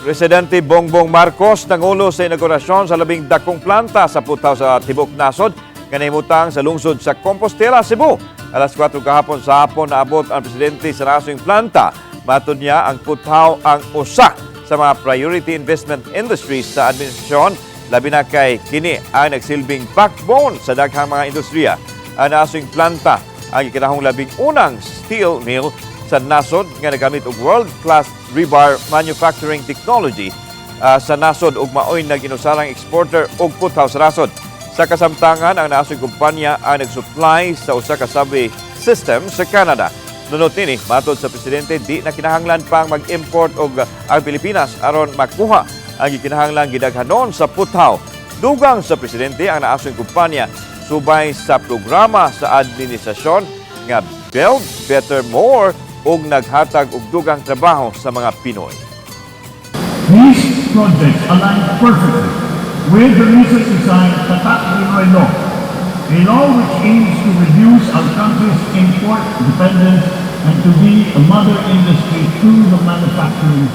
Presidente Bongbong Marcos nangulo sa inaugurasyon sa labing dakong planta sa puthaw sa tibok nasod nga nahimutang sa lungsod sa Compostela, Cebu. Alas 4 kahapon sa hapon naabot ang presidente sa nasong planta. Matod niya, ang puthaw ang usa sa mga priority investment industries sa administrasyon, labi na kay kini ang nagsilbing backbone sa daghang mga industriya. Ang nasong planta ang gikinahong labing unang steel mill sa nasod nga nagamit og world-class rebar manufacturing technology sa nasod ug maoy nag-inusarang exporter og puthaw sa nasod. Sa kasamtangan, ang nasong kumpanya ang nag-supply sa usa ka subway system sa Canada. Nunot nini, matod sa presidente, di na kinahanglan pang mag-import og ang Pilipinas aron makuha ang gikinahanglang gidaghanon sa puthaw. Dugang sa presidente, ang naasong kumpanya subay sa programa sa administrasyon nga Build Better More ug naghatag og dugang trabaho sa mga Pinoy. These projects align perfectly with the recently signed Tatak Pinoy Law, a law which aims to reduce our country's import dependence and to be a mother industry through the manufacturing